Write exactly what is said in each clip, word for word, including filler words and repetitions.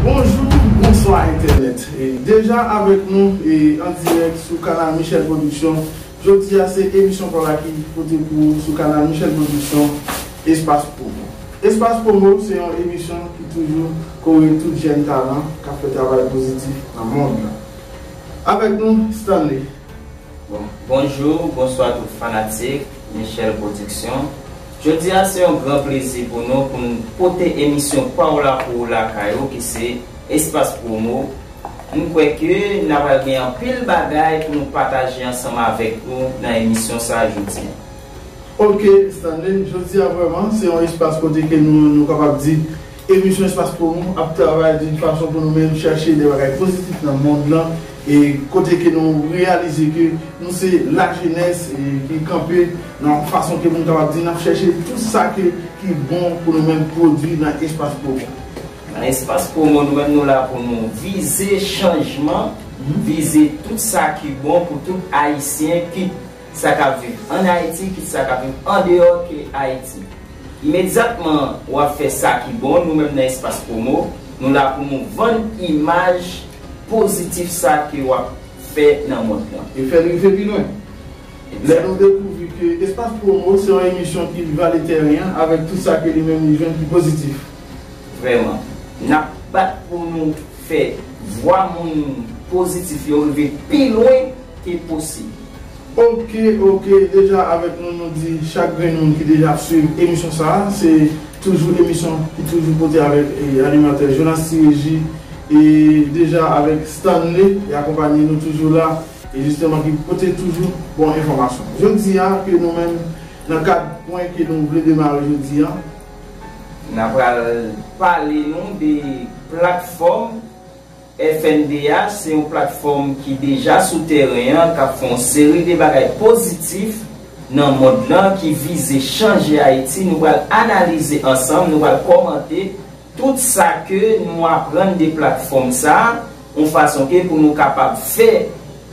Bonjou, bonswa entènèt. E deja avèk nou e an dirèk sou kanal Michel Production. Jodi a se emisyon pa w la ki pote pou ou sou kanal Michel Production, Espas Promo. Espas Promo se yon emisyon ki toujou kore tout jèn talan k ap fè travay pozitif nan mond lan. Avèk nou, Stanley. Bon, bonjou, bonswa tout fanatik Michel Production. Jodi a se yon gran plezi pou nou pou n pote emisyon pa w la pou ou lakay ou ki se Espas Promo. M kwè ke n a pral gen anpil bagay pou nou pataje ansanm avèk nou nan emisyon sa a jodi a. Ok, Stanley, jodi a vrèman se yon espas kote ke nou, nou kapab di emisyon Espas Promo ap travay d'une façon pou nou menm chèche de bagay pozitif nan mond lan e kote ke nou reyalize ke nou se lajenès e ki kanpe nan fason ke pou nou kapab di n ap chèche tout sa ke ki bon pou nou menm pwodui nan Espas Promo. Nan Espas Promo, nou menm nou la pou nou vize chanjman, vize tout sa ki bon pou tout Ayisyen, kit sa k ap viv ann Ayiti, kit sa k ap viv andeyò ke Ayiti. Imedyatman w ap fè sa ki bon, nou menm nan Espas Promo, nou la pou nou vann imaj pozitif sa ke w ap fè nan mond lan. E fè l rive pi lwen. Lè nou dekouvri ke Espas Promo se yon emisyon ki vale tèren an avèk tout sa ke li menm li jwenn ki pozitif. Vrèman, n ap bat pou nou fè vwa moun pozitif yo rive pi lwen ke posib. Ok, ok, deja avèk nou, nou di chak grenn moun ki deja ap swiv emisyon sa a, se toujou emisyon ki toujou pote avèk e, animatè Jonas Tireji e deja avèk Stanley e akonpanye nou toujou la e jisteman ki pote toujou bon enfòmasyon. Jodi a ke nou menm nan kad pwen ke nou vle demare jodi a, N a pral pale nou de platfòm F N D H, se yon platfòm ki deja sou tèren an, k ap fè yon seri de bagay pozitif nan mond lan, ki vize chanje Ayiti. Nou pral analize ansanm, nou pral kòmante tout sa ke nou aprann de platfòm sa a, yon fason ke pou nou kapab fè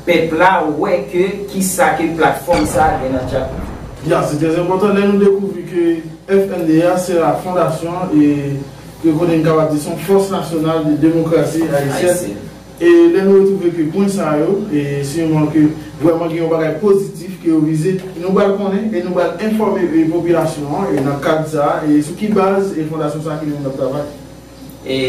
pèp la wè ke kisa ke platfòm sa a gen nan tjak li. Ya, se trè enpòtan lè nou dekouvri ke F N D H se la fondasyon e ke kote n kapab di se yon fòs nasyonal de demokrasi ayisyèn. Ayisyen. E lè nou retwouve ke pwen sa yo, e siman ke vrèman gen yon bagay pozitif ke yo vize, nou pral konnen e nou pral enfòme e popilasyon an e nan kad sa a, e sou ki baz e fondasyon sa a ki li menm l ap travay. E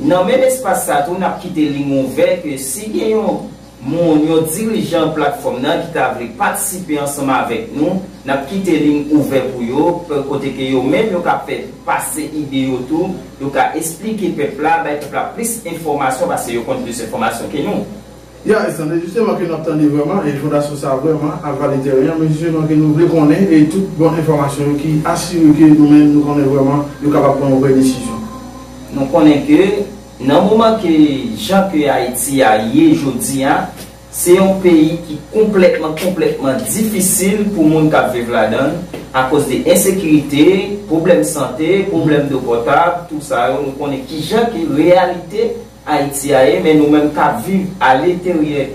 nan menm espas sa tou, n ap kite liy ouvè ke si gen yon moun, yon dirijan platfòm nan ki ta vle patisipe ansanm avèk nou, n ap kite liy ouvè pou yo, kote ke yo menm yo ka fè pase ide yo tou, yo ka esplike pèp la, bay pèp la plis enfòmasyon, paske yo konn plis enfòmasyon ke nou. Ya, e sa, jisteman ke n ap tande vrèman, e fondasyon sa a vrèman ap vale tèren an, men jisteman ke nou vle konnen e tout bon enfòmasyon yo ki asire ke nou menm nou konnen vrèman yo kapab pran yon vrè desizyon. Nou konnen ke nan moman ke jan ke Ayiti a ye jodi a, se yon peyi ki konplètman, konplètman difisil pou moun k ap viv ladan l, akoz de ensekirite, pwoblèm sante, pwoblèm dlo potab, tout sa yo, nou konnen kijan ke reyalite Ayiti a ye, men nou menm k ap viv aleteryè,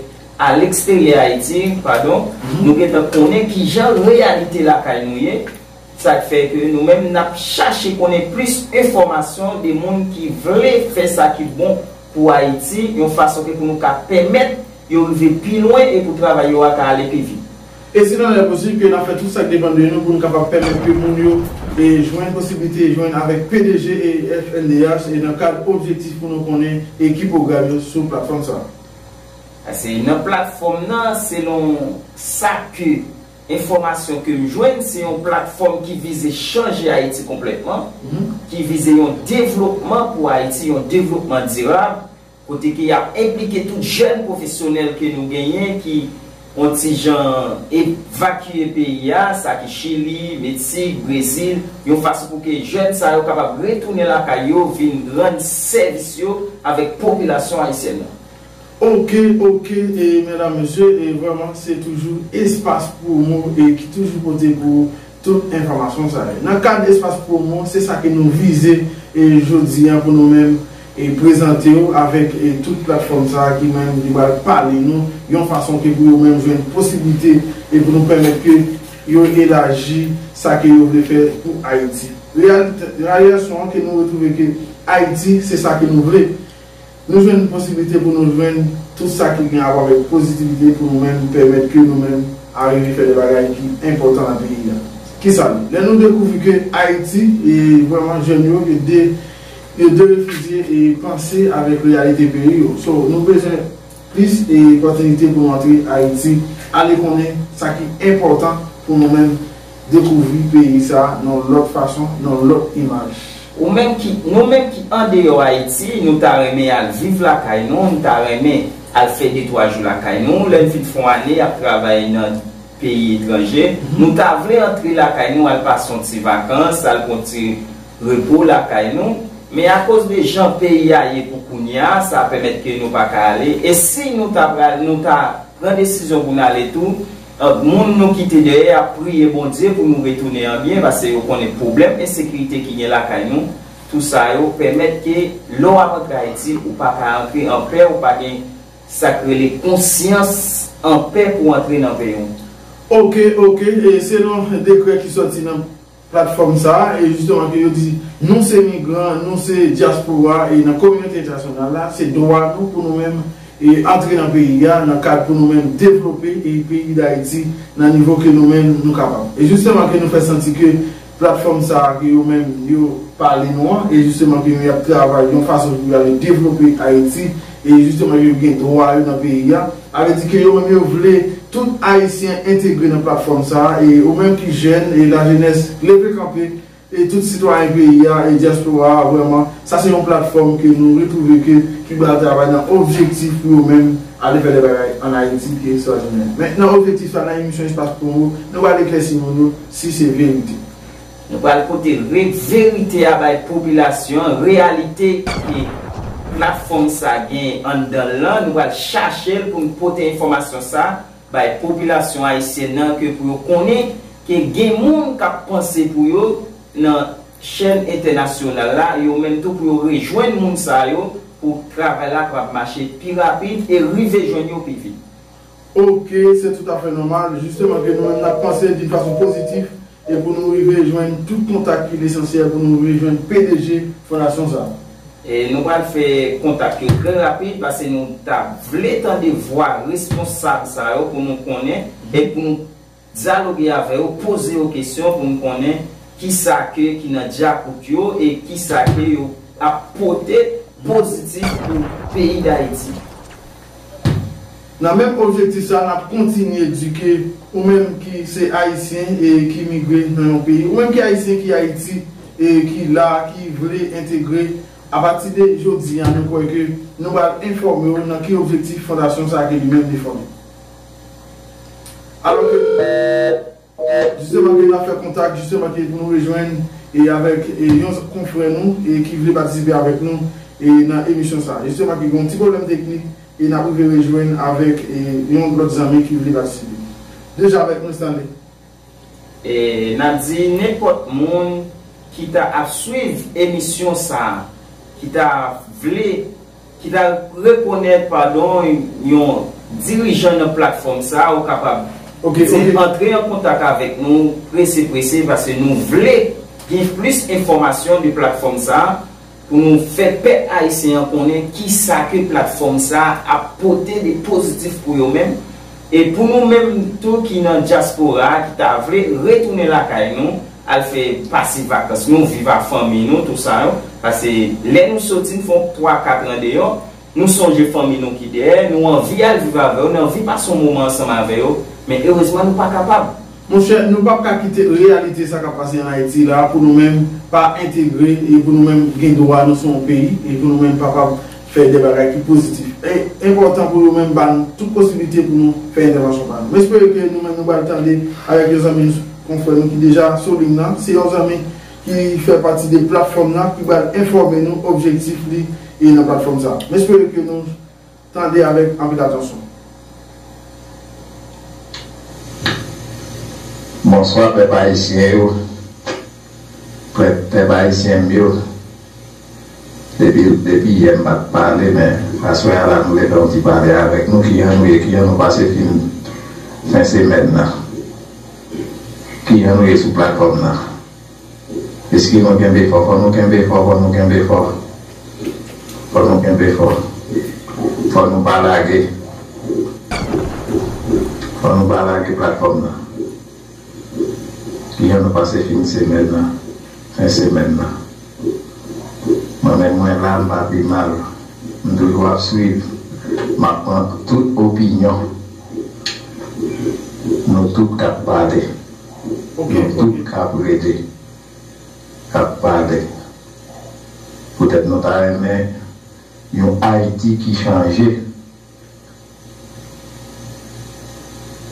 aleksteryè Ayiti, padon, nou gentan konnen kijan reyalite lakay nou ye. Sa k fè ke nou menm n ap chache konnen plis enfòmasyon de moun ki vle fè sa ki bon pou Ayiti, yon fason ke pou nou ka pèmèt yo rive pi lwen e pou travay yo a ka ale pi vit. E si nan lè posib ke n ap fè tout sa k depann de nou pou n kapab pèmèt ke moun yo e jwenn posiblite jwenn avèk P D G e F N D H e nan kad objektif pou nou konnen e ki pwogram yo sou platfòm sa a. Paske nan platfòm nan, selon sa ke enfòmasyon ke m jwenn, se yon platfòm ki vize chanje Ayiti konplètman, ki vize yon devlopman pou Ayiti, yon devlopman dirab, kote ke y ap enplike tout jèn pwofesyonèl ke nou genyen ki yon ti jan evakye peyi a, sa ki Chili, Meksik, Brezil, yon fason pou ke jèn sa yo kapab retounen lakay yo, vin rann sèvis yo avèk popilasyon ayisyèn nan. Ok, ok, e medam, mesye, e vrèman se toujou Espas Promo e ki toujou pote pou ou tout enfòmasyon sa yo. Nan kad Espas Promo, se sa ke nou vize e jodi a pou nou menm e prezante w avèk e tout platfòm sa a ki menm li pral pale nou yon fason ke pou yo menm jwenn posiblite e pou nou pèmèt ke yo elaji sa ke yo vle fè pou Ayiti. Reyalite, reyalisyon an ke nou retwouve ke Ayiti se sa ke nou vle. Nou jwenn posiblite pou nou jwenn tout sa ki gen rapò avèk pozitivite pou nou menm pèmèt ke nou menm arive fè de bagay ki enpòtan nan peyi a. Kisa l ye? Lè nou dekouvri ke Ayiti, e vrèman jèn yo, yo de, yo de refizye e panse avèk reyalite peyi yo. So, nou bezwen plis e opòtinite pou nou antre Ayiti, ale konnen sa ki enpòtan pou nou menm dekouvri peyi sa a nan yon lòt fason, nan yon lòt imaj. Ou menm ki, nou menm ki andeyò Ayiti, nou ta renmen al viv lakay nou, nou ta renmen al fè de twa jou lakay nou. Lè n fin fè yon ane ap travay nan peyi etranje, nou ta vle antre lakay nou, al pase yon ti vakans, al pran yon ti repo lakay nou. Men akoz de jan peyi a ye pou kounye a, sa pèmèt ke nou pa ka ale. E si nou ta pral, nou ta pran desizyon pou n ale tou, eh, moun nou kite dèyè ap priye Bondye pou nou retounen an byen, paske yo konnen pwoblèm ensekirite ki gen lakay nou. Tou sa yo pèmèt ke lè w ap antre Ayiti, ou pa ka antre anpè, ou pa gen sa k rele konsyans anpè pou antre nan peyi w. Oke, oke. E selon dekrè ki sòti nan platfòm sa a, e jisteman ke yo di, nou se migran, nou se dyaspora, e nan kominote entènasyonal la, se dwa nou pou nou menm e antre nan peyi a, nan kad pou nou menm devlope e peyi Dayiti nan nivo ke nou menm nou kapab. E jisteman ke nou fè santi ke platfòm sa a ke yo menm yo pale nou an, e jisteman ke yo ap travay yon fason pou yo ale devlope Ayiti, e jisteman yo gen dwa yo nan peyi a. Sa vle di ke yo menm yo vle tout Ayisyen entegre nan platfòm sa a, e ou menm ki jèn, e lajenès, leve kanpe, e tout sitwayen peyi a, e dyaspora a, vrèman, sa se yon platfòm ke nou retwouve ke ki ba travay nan objektif pou yo menm ale fè de bagay ann Ayiti ki ekstraòdinè. Men nan objektif sa, nan emisyon Espas Kongo, nou pral eklèsi moun yo si se verite. Nou pral pote re-, verite a bay popilasyon an, reyalite ke platfòm sa gen anndan l lan, nou pral chache l pou n pote enfòmasyon sa bay popilasyon ayisyèn nan, ke pou yo konnen ke gen moun k ap panse pou yo nan chèn entènasyonal la, yo menm tou pou yo rejwenn moun sa yo, pou travay la kapab mache pi rapid e rive jwenn yo pi vit. Oke, se toutafè nòmal. Jisteman ke nou menm n ap panse d'une façon positive e pou nou rive jwenn tout kontak ki esansyèl pou nou rive jwenn P D G fondasyon sa a. E nou pral fè kontak yo trè rapid, paske nou ta vle tande vwa responsab sa yo pou nou konnen e pou nou dyaloge avè yo, poze yo kesyon pou nou konnen kisa ke ki nan dyakout yo e kisa ke yo ap pote pozitif pou peyi Dayiti. Nan menm objektif sa, n ap kontinye di ke ou menm ki se Ayisyen e ki migre nan yon peyi, ou menm ki Ayisyen ki Ayiti e ki la, ki vle entegre, apati de jodi a, nou kwè ke nou pral enfòme w nan ki objektif fondasyon sa a ke li menm li fòme. Alò ke, jisteman ke n ap fè kontak, jisteman ke pou nou rejwenn e avèk e yon konfrè nou e ki vle patisipe avèk nou e nan emisyon sa a. Jisteman ke gen yon ti pwoblèm teknik e n ap rive rejwenn avèk e yon lòt zanmi ki vle patisipe. Deja avèk nou, Stanley. E n ap di nenpòt moun ki ta ap swiv emisyon sa a, ki ta vle, ki ta rekonèt, padon, yon dirijan nan platfòm sa a, ou kapab Ok, di ok. antre an kontak avèk nou prese prese, paske nou vle gen plis enfòmasyon de platfòm sa a, pou nou fè pèp ayisyen an konnen kisa ke platfòm sa a ap pote de pozitif pou yo menm, e pou nou menm tou ki nan dyaspora a, ki ta vle retounen lakay nou, al fè pase vakans nou, viv ak fanmi nou, tou sa yo. Paske lè nou soti, nou fè yon twa kat andeyò, nou sonje fanmi nou ki dèyè, nou anvi al viv avè yo, nou anvi pase yon moman ansanm avè yo, men erezman nou pa kapab. Monchè, nou p ap ka kite reyalite sa k ap pase ann Ayiti la pou nou menm pa entegre e pou nou menm gen dwa nou se yon peyi e pou nou menm pa kapab fè de bagay ki pozitif. E enpòtan pou yo menm ba nou tout posiblite pou nou fè entèvansyon pa nou. M espere ke nou menm nou pral tande avèk yon zanmi nou, konfrè nou ki deja sou liy nan. Se yon zanmi ki fè pati de platfòm nan ki pral enfòme nou objektif li e nan platfòm sa. M espere ke nou tande avèk anpil atansyon. Bonswa pèp ayisyen yo, pèp, pèp ayisyen m yo. Depi, depi yè m pa t pale, men aswè a la m vle fè yon ti pale avèk nou. Kijan nou ye, kijan nou pase fin, fen semèn nan? Kijan nou ye sou platfòm nan? Èske nou kenbe fò? Fò nou kenbe fò, fò nou kenbe fò. Fò nou kenbe fò. Fò nou pa lage. Fò nou pa lage platfòm nan. Kijan nou pase fin semèn nan? Fen semèn nan. Mwen menm mwen la, m pa pi mal. M toujou ap swiv. M ap pran tout opinyon. Nou tout k ap pale. Nou tout k ap rele. K ap pale. Poutèt nou ta renmen yon Ayiti ki chanje.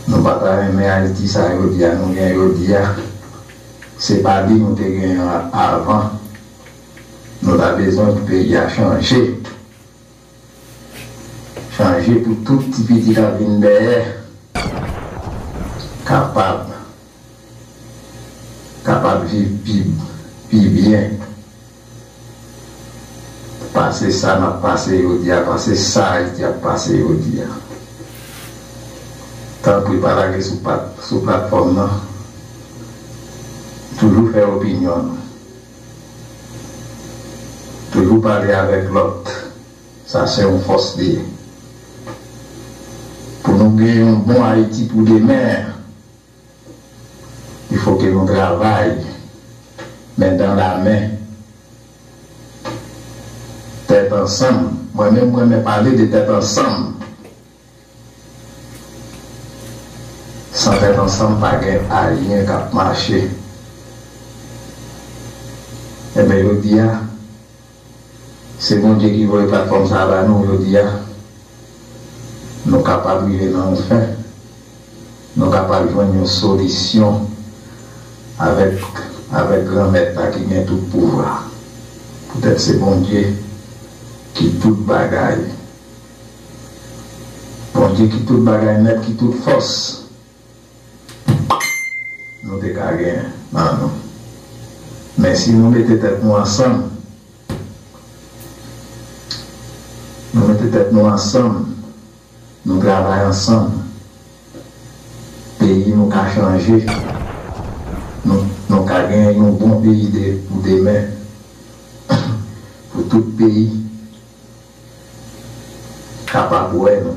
Nou pa ta renmen Ayiti sa jodi a nou gen jodi a. Se pa li nou te genyen avan. Nou ta bezwen pou peyi a chanje. Chanje pou tout ti pitit k ap vin dèyè kapab, kapab viv pi, pi byen. Pase sa n ap pase jodi a, pase sa Ayiti ap pase jodi a. Tanpri pa lage sou pat, sou platfòm nan. Toujou fè opinyon nou. Toujou pale avèk lòt. Sa se yon fòs li ye. Pou nou gen yon bon Ayiti pou demen, il faut que nou travay, men dan la men, tèt ansanm. Mwen menm, mwen renmen pale de tèt ansanm. San tèt ansanm, pa gen ayen k ap mache. Ebyen, jodi a, se Bondye ki voye platfòm sa a ba nou jodi a. Nou kapab rive nan yon fen. Nou kapab jwenn yon solisyon avèk, avèk Granmèt la ki gen tout pouvwa. Poutèt se Bondye ki tout bagay. Bondye ki tout bagay nèt, ki tout fòs nou te ka gen nan nou. Men si nou mete tèt nou ansanm, nou mete tèt nou ansanm, nou travay ansanm, peyi nou ka chanje, nou, nou ka gen yon bon peyi de, pou demen, pou tout peyi kapab wè nou.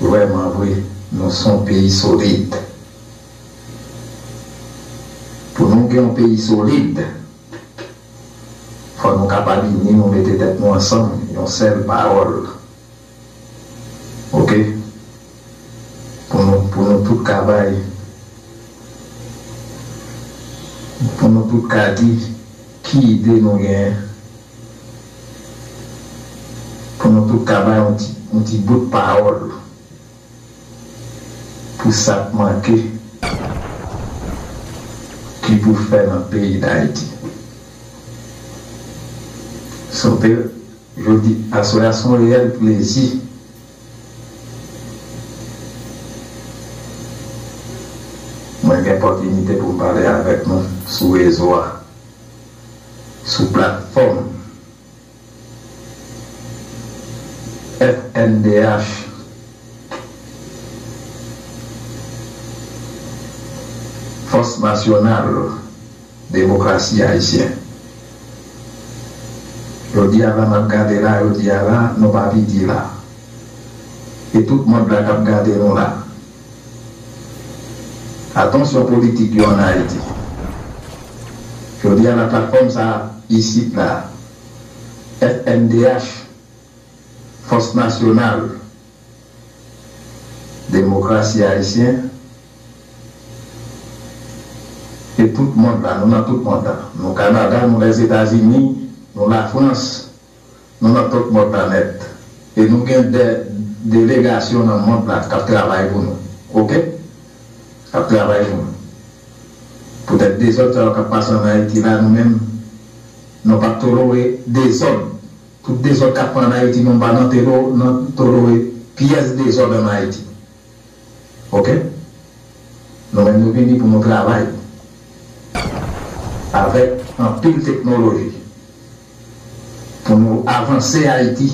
Vrèman vre, nou se yon peyi solid. Pou nou gen yon peyi solid, fò nou kapab ini, nou mete tèt nou ansanm, yon sèl pawòl. Oke? Pou nou, pou nou tout ka bay, pou nou tout ka di ki ide nou genyen, pou nou tout ka bay yon ti, yon ti bout pawòl pou sa k manke, ki pou fè nan peyi Dayiti. Sonte, jodi, aswè a se yon reyèl plezi mwen gen opòtinite pou m pale avèk nou sou rezo a, sou platfòm F N D H, Fòs Nasyonal Demokrasi Ayisyen. Jodi a la, n ap gade la, jodi a la, nou pa piti la. E tout mond la k ap gade nou la. Atansyon politik yo ann Ayiti. Jodi a la, platfòm sa a, isit la, F N D H, Fòs Nasyonal Demokrasi Ayisyen, e tout mond la, nou nan tout mond la. Nou Kanada, nou Lèzetazini, nou Lafrans, nou nan tout mond la nèt. E nou gen de delegasyon nan mond la k ap travay pou nou. Oke? K ap travay pou nou. Poutèt dezòd sa yo k ap pase ann Ayiti la, nou menm, nou p ap tolere dezòd. Tout dezòd k ap fè ann Ayiti, nou pa nan telo-, nan tolere pyès dezòd ann Ayiti. Oke? Nou menm, nou vini pou nou travay avèk anpil teknoloji pou nou avanse Ayiti.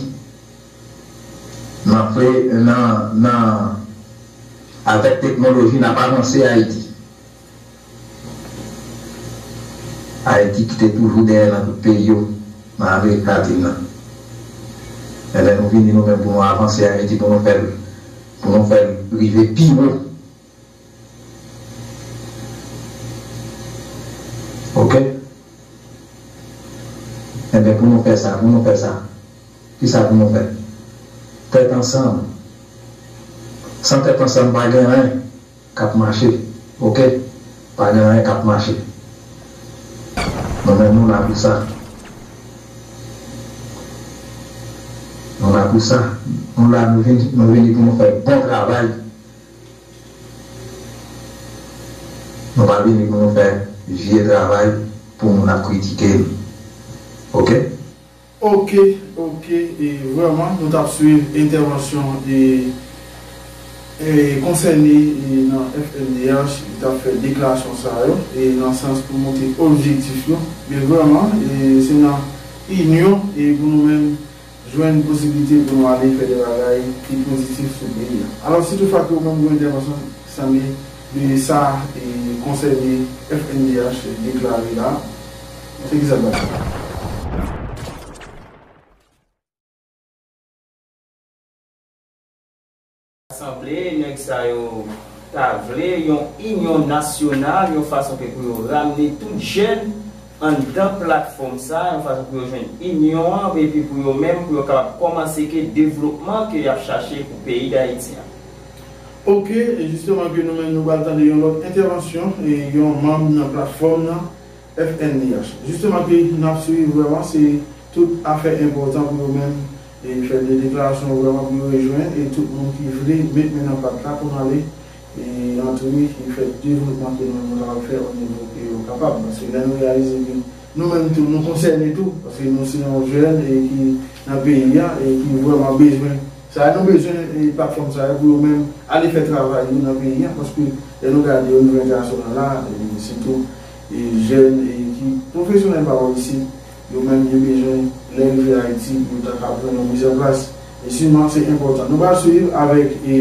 Nan fre-, nan, nan, avèk teknoloji, n ap avanse Ayiti. Ayiti ki te toujou dèyè nan tout peyi yo, nan Amerik Latin nan. Ebyen, nou vini nou menm pou nou avanse Ayiti, pou nou fè l, pou nou fè l rive pi wo. Oke? Ebyen, pou nou fè sa, pou nou fè sa, kisa pou nou fè? Tèt ansanm. San tèt ansanm, pa gen anyen k ap mache. Oke? Pa gen anyen k ap mache. Nou menm, nou la pou sa. Nou la pou sa. Nou la, nou vini, nou vini pou nou fè bon travay. Nou pa vini pou nou fè vye travay pou moun ap kritike n. Oke? Oke, oke, e vrèman, nou t ap swiv entèvansyon e, e konsène e nan F N D H, ki t ap fè deklarasyon sa yo, e nan sans pou montre objektif yo. Men vrèman, e se nan inyon e pou nou menm jwenn posiblite pou nou ale fè de bagay ki pozitif sou peyi a. Alò, si toutfwa ke ou menm gen entèvansyon, sanble de sa e konsène F N D H deklare la. Se kisa l bay? Sanble nèg sa yo ta vle yon inyon nasyonal, yon fason ke pou yo ramne tout jèn anndan platfòm sa, yon fason pou yo jwenn inyon an, epi pou yo menm, pou yo kapab kòmanse ke devlopman ke y ap chache pou peyi Dayiti an. Oke, e jisteman ke nou menm nou pral tande yon lòt entèvansyon, e yon manm nan platfòm nan, F N D H. Jisteman ke n ap swiv vrèman, se tout afè enpòtan pou yo menm, e fè de deklarasyon vrèman pou yo rejwenn, e tout moun ki vle met men nan pat la pou n ale, e antre, e fè devlopman ke nou menm nou kapab fè o nivo ke yo kapab. Paske lè nou reyalize ke nou menm tou, nou konsène tou, paske nou se yon jèn e ki nan peyi a, e ki vrèman bezwen sa, nou bezwen e platfòm sa yo pou yo menm ale fè travay yo nan peyi a, paske lè nou gade o nivo entènasyonal la, e sitou e jèn e ki pwofesyonèl pa wè isit, yo menm yo bezwen lè rive Ayiti pou yo ta ka pran yon mizanplas. E siman se enpòtan. Nou pral swiv avèk e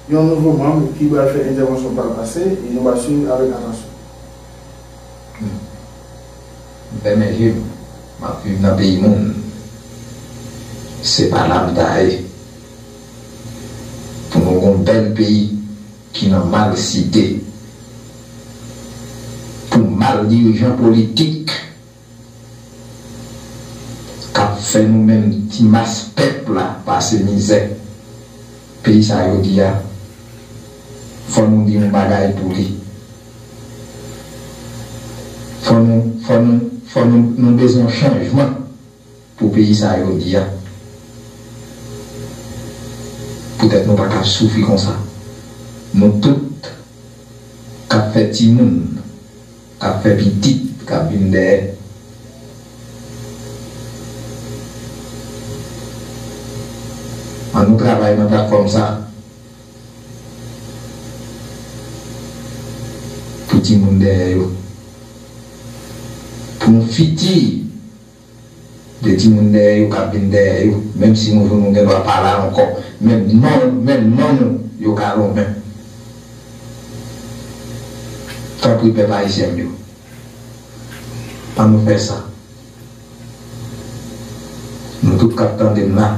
yon nouvo manm ki pral fè entèvansyon pa l pase, e nou pral swiv avèk atansyon. M fèmen je m, m ap viv nan peyi moun. Se pa la m ta ye. Pou nou gon bèl peyi ki nan malsite, pou mal dirijan politik k ap fè nou menm ti mas pèp la pase mizè. Peyi sa yo di a, fò nou di yon bagay pou li. Fò nou, fò nou, fò nou, nou bezwen yon chanjman pou peyi sa yo di a. Poutèt nou pa ka soufri konsa. Nou tout k ap fè timoun, k ap fè pitit, k ap vin dèyè. Ann nou travay nan platfòm sa pou timoun dèyè yo. Pou yon fiti de timoun dèyè yo k ap vin dèyè yo, menm si yon jou nou gen dwa pa la ankò, menm non, menm non nou, yo ka lonmen. Tanpri pèp ayisyen m yo, ann nou fè sa. Nou tout k ap tande m la,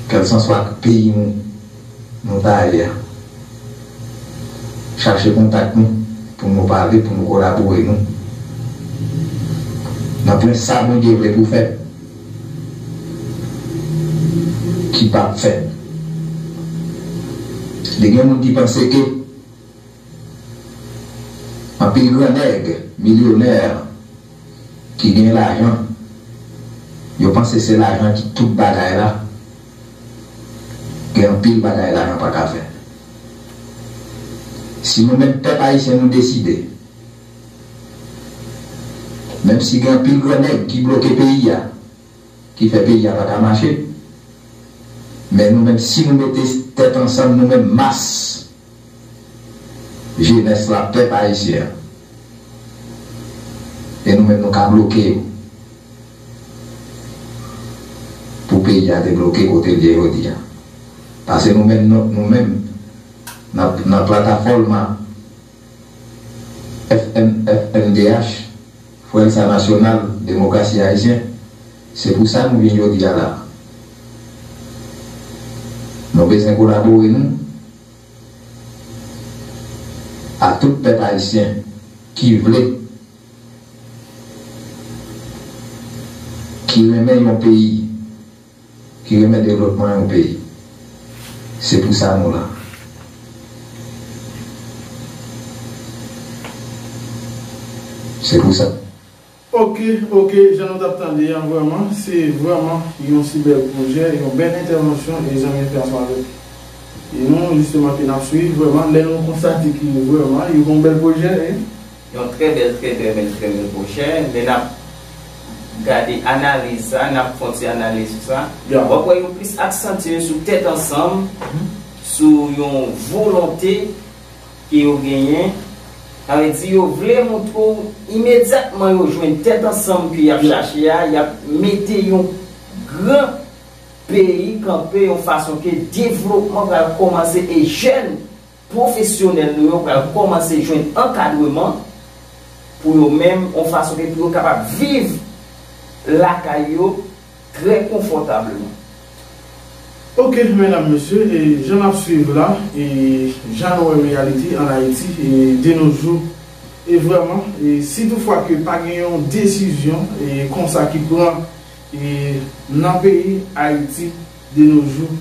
kèlkanswa peyi nou, nou ta ye a, chache kontak nou pou nou pale, pou nou kolabore nou. Nan pwen sa Bondye vle pou fèt, ki p ap fèt. Li gen moun ki panse ke anpil gran nèg, milyonè, ki gen lajan, yo panse se lajan ki tout bagay la. Gen anpil bagay lajan pa ka fè. Si nou menm pèp ayisyen nou deside, menm si gen anpil gran nèg ki bloke peyi a, ki fè peyi a pa ka mache, men nou menm si nou mete tèt ansanm, nou menm mas jenès la, pèp ayisyen an, e nou menm nou ka bloke yo pou peyi a debloke kote l ye jodi a. Paske nou menm, nou, nou menm nan, nan platafòm F N, F N D H, Frèlsa Nasyonal Demokrasi Ayisyen, se pou sa nou vin jodi a la. Nou bezwen kolabore nou a tout pèp ayisyen ki vle, ki renmen yon peyi, ki renmen devlopman yon peyi. Se pou sa nou la. Se pou sa. Ok, ok, jan nou t ap tande a, vrèman, se vrèman yon si bèl pwojè, yon bèl entèvansyon e zanmi fè ansanm avèk e nou, jisteman, ke n ap swiv, vrèman, lè nou konstate ke vrèman, yon bèl pwojè, e. Yon trè bèl, trè, trè bèl, trè bèl pwojè. Lè n ap gade analiz sa, n ap fè yon ti analiz sou sa. W ap wè yo plis aksantye sou tèt ansanm, sou yon volonte ke yo genyen. Sa vle di yo vle montre w imedyatman yo jwenn tèt ansanm ke y ap chache a, y ap mete yon gran peyi kanpe yon fason ke devlopman pral kòmanse e jèn pwofesyonèl nou yo pral kòmanse jwenn ankadreman pou yo menm yon fason ke pou yo kapab viv lakay yo trè konfòtableman. Ok, medam, mesye, e jan n ap swiv la, e jan nou wè reyalite an Ayiti, e de nos jours, e vrèman, e si toutfwa ke pa gen yon desizyon e konsa ki pran e nan peyi Ayiti de nos jours,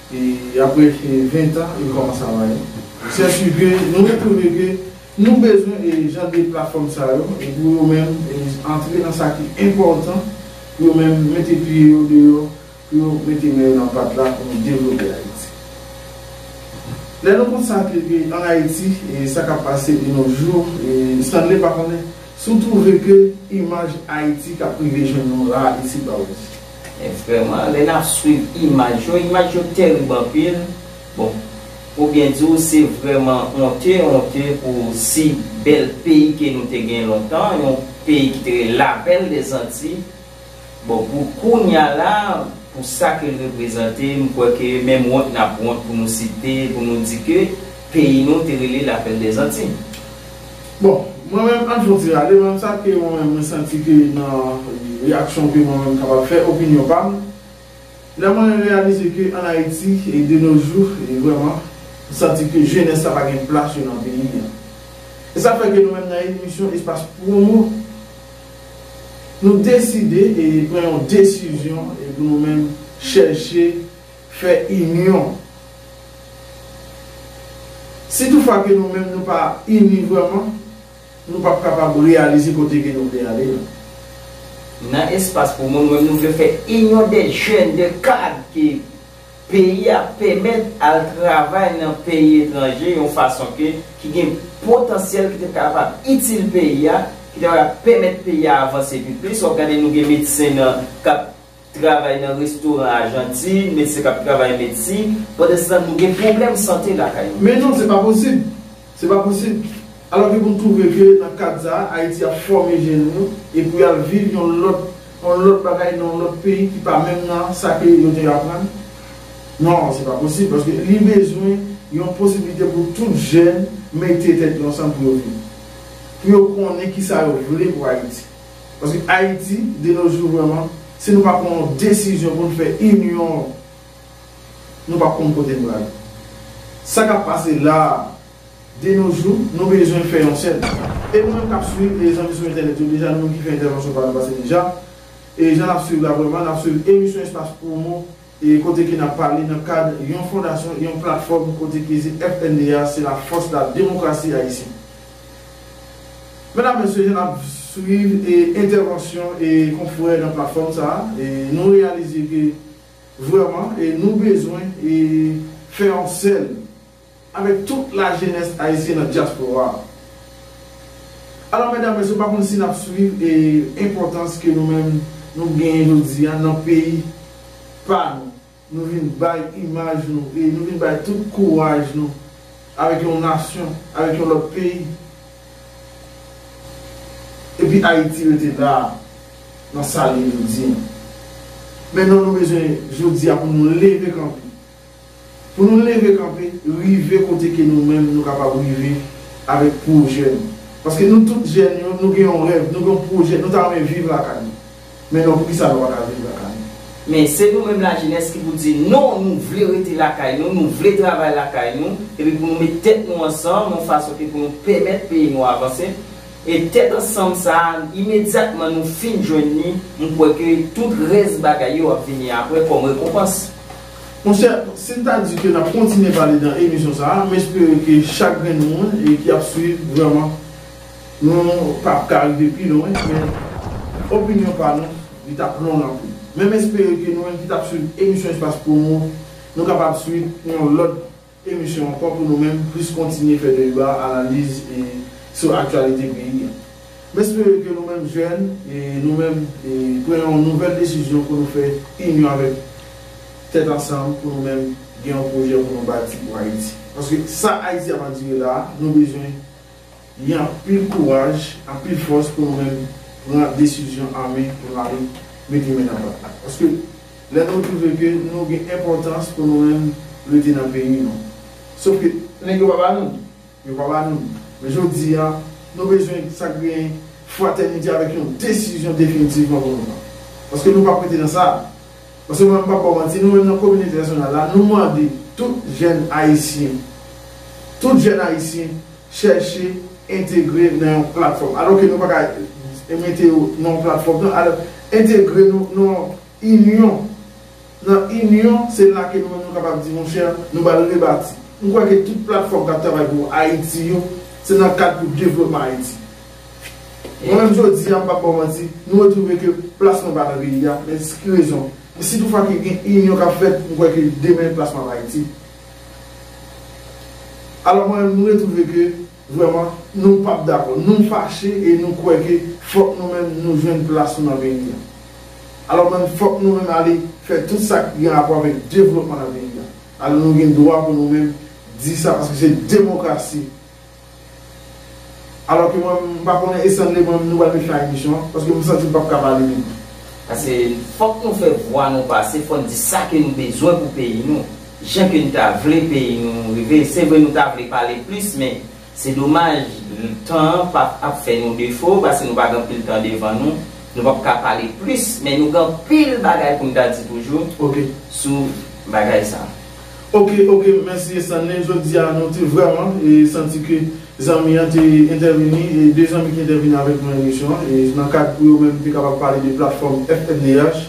e apre e ven tan, e kòman sa va ye? Se si ke nou retwouve ke nou bezwen e jan de platfòm sa yo e pou yo menm e antre nan sa ki enpòtan, pou yo menm mete pye yo deyò, pou yo mete men yo nan pat la pou nou devlope Ayiti. Lè nou konstate ke an Ayiti e sa k ap pase de nos jours, e Stanley pa konnen si w twouve ke imaj Ayiti k ap rive jwenn nou la a isit ba w di. E vrèman, lè n ap swiv imaj yo, imaj yo terib anpil. Bon, pou byen di w, se vrèman onte, onte pou si bèl peyi ke nou te gen lontan, yon peyi ki te rele Lapèl dèzanti. Bon, pou kounye a la, pou sa ke l reprezante, m kwè ke menm wont n ap wont pou nou site, pou nou di ke peyi nou te rele Lapèl dèzanti. Bon, mwen menm, ann fè yon ti rale, mwen menm sa ke mwen menm mwen santi ke nan reyaksyon ke mwen menm kapab fè, opinyon pa m, lè mwen reyalize ke an Ayiti, e de nos jours, e vrèman, m santi ke jenès sa pa gen plas yo nan peyi a. E sa fè ke nou menm nan emisyon Espas Pwomo, nou deside e pran yon desizyon e pou nou menm chèche fè inyon. Si toutfwa ke nou menm nou pa ini vrèman, nou p ap kapab reyalize kote ke nou vle ale la. Nan Espas Pwomo, nou menm nou vle fè inyon de jèn, de kad ke peyi a pèmèt al travay nan peyi etranje yon fason ke ki gen potansyèl ki te kapab itil peyi a, ki te kapab pèmèt peyi a avanse pi plis. W ap gade nou gen medsen nan k ap travay nan restoran Ajantin, medsen k ap travay medsin, pandansetan nou gen pwoblèm sante lakay nou. Men non, se pa posib. Se pa posib. Alò ke pou n twouve ke nan kad sa a, Ayiti ap fòme jèn yo e pou y al viv yon lòt, yon lòt bagay nan yon lòt peyi ki pa menm nan sa ke yo te aprann. Non, se pa posib, paske li bezwen yon posiblite pou tout jèn mete tèt yo ansanm pou yo viv. Pou yo konnen kisa yo vle pou Ayiti. Paske Ayiti, de nos jours vrèman, si nou pa pran yon desizyon pou n fè inyon, nou p ap konn kote n prale. Sa k ap pase la a, de nos jours, nou bezwen fè yon sèl. E nou menm k ap swiv, e zanmi sou entènèt yo deja, nou menm ki fè entèvansyon pa nou pase deja, e jan n ap swiv la vrèman, n ap swiv emisyon Espas Pwomo, e kote ke n ap pale nan kad yon fondasyon, yon platfòm kote ke se F N D A, se la force de la démocratie haïtienne. Medam, mesye, jan n ap swiv e entèvansyon e konfrè nan platfòm sa a, e nou reyalize ke vrèman e nou bezwen e fè yon sèl avèk tout lajenès ayisyen nan dyaspora a. Alò, medam, mesye, m pa konn si n ap swiv e enpòtans ke nou menm nou genyen jodi a nan peyi pa nou. Nou vin bay imaj nou e nou vin bay tout kouraj nou avèk yon nasyon, avèk yon lòt peyi. Epi Ayiti rete la a, nan sa l ye jodi a. Men non, nou bezwen jodi a pou nou leve kanpe. Pou nou leve kanpe, rive kote ke nou menm nou kapab rive avèk pwojè nou. Paske nou tout jèn yo, nou gen yon rèv, nou gen yon pwojè, nou ta renmen viv lakay nou. Men non, poukisa nou pa ka viv lakay nou? Men se nou menm lajenès ki pou di non, nou vle rete lakay nou, nou vle travay lakay nou, epi pou nou met tèt nou ansanm yon fason ke pou nou pèmèt peyi nou avanse. E tèt ansanm sa a, imedyatman nou fin jwenn li, m kwè ke tout rès bagay yo ap vini apre kòm rekonpans. Monchè, si n ta di ke n ap kontinye pale nan emisyon sa a, m espere ke chak grenn moun e ki ap swiv vrèman, nou p ap ka rive pi lwen, men opinyon pa nou, li t ap long anpil. Men m espere ke nou menm ki t ap swiv emisyon Espas Promo, nou kapab swiv yon lòt emisyon ankò pou nou menm plis kontinye fè deba, analiz e sou aktyalite peyi a. M espere ke nou menm jèn e nou menm e pran yon nouvèl desizyon pou nou fè inyon avèk tèt ansanm pou nou menm gen yon pwojè pou nou bati pou Ayiti. Paske sa Ayiti ap andire la a, nou bezwen gen anpil kouraj, anpil fòs pou nou menm pran desizyon an men pou nou ale mete men nan pat la. Paske lè nou twouve ke nou gen enpòtans pou nou menm rete nan peyi nou. Sof ke nèg yo pa ba nou, yo pa ba nou. Men jodi a, nou bezwen sa k gen fratènite avèk yon desizyon definitivman pou nou pran. Paske nou p ap rete nan sa. Paske mwen, m p ap ba w manti, nou menm nan kominote entènasyonal la, nou mande tout jèn ayisyen, tout jèn ayisyen chèche entegre nan yon platfòm. Alò ke nou pa ka mete yo nan yon platfòm, non, alò, entegre nou nan yon inyon. Nan inyon, se la ke nou menm nou kapab di, monchè, nou ba l rebati. M kwè ke tout platfòm k ap travay pou Ayiti yo, se nan kad pou devlopman Ayiti. Mwen menm jodi a, m p ap ba w manti, nou retwouve ke plas mwen pa nan peyi a, men ki rezon? Si toutfwa ke gen inyon k ap fèt, m kwè ke demen plas mwen ap Ayiti. Alò mwen menm, nou retwouve ke vrèman, nou p ap dakò, nou fache e nou kwè ke fòk nou menm nou jwenn plas nou nan peyi a. Alò menm, fòk nou menm ale fè tout sa k gen rapò avèk devlopman nan peyi a. Alò nou gen dwa pou nou menm di sa, paske se demokrasi. Alò ke mwen, m pa konnen Esanle, mwen, nou pral met fen a emisyon an, paske m santi m p ap ka pale menm. Paske fòk nou fè vwa nou pase, fò n di sa ke nou bezwen pou peyi nou, jan ke n ta vle peyi nou rive. Se vre nou ta vle pale plis, men se domaj, tan an p ap, ap fè nou defo, paske nou pa gen anpil tan devan nou. Nou p ap ka pale plis, men nou gen anpil bagay pou n ta di toujou Ok. sou bagay sa. Ok, ok, mèsi Esanle. Jodi a, nou te vrèman e santi ke zanmi an te entèvini, e de zanmi ki entèvini avèk nou nan emisyon an, e nan kad pou yo menm te kapab pale de platfòm F N D H.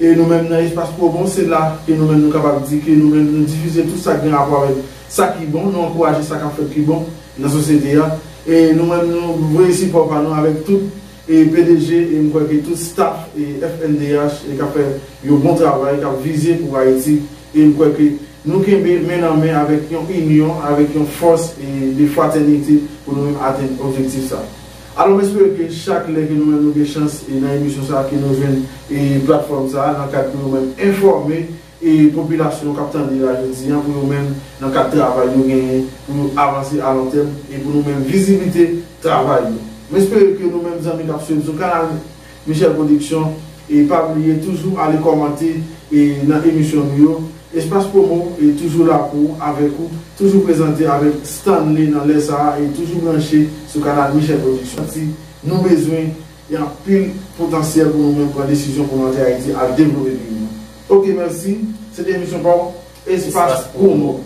E nou menm nan Espas Promo, se la ke nou menm nou kapab di ke nou menm nou difize tout sa ki gen rapò avèk sa ki bon, nou ankouraje sa k ap fèt ki bon nan sosyete a. E nou menm nou voye sipò pa nou avèk tout e P D G, e m kwè ke tout staff e F N D H e k ap fè yon bon travay, k ap vize pou Ayiti. E m kwè ke nou kenbe men nan men avèk yon inyon, avèk yon fòs e de fratènite pou nou menm atenn objektif sa. Alò, m espere ke chak lè ke nou menm nou gen chans e nan emisyon sa ke nou jwenn e platfòm sa nan kad pou nou menm enfòme e popilasyon k ap tande la jodi a, pou yo menm, nan kad travay yo genyen, pou yo avanse alontèm, e pou nou menm viziblite travay yo. M espere ke nou menm zanmi k ap swiv sou kanal Michel Production, e pa bliye toujou ale kòmante e nan emisyon nou yo. Espas Promo e toujou la pou ou, avèk ou, toujou prezante avèk Stanley nan lè sa a, e toujou branche sou kanal Michel Production. Si nou bezwen gen anpil potansyèl pou nou menm pran desizyon pou nou antre Ayiti al devlope peyi nou. Ok, mèsi. Se te emisyon pa w, Espas Promo.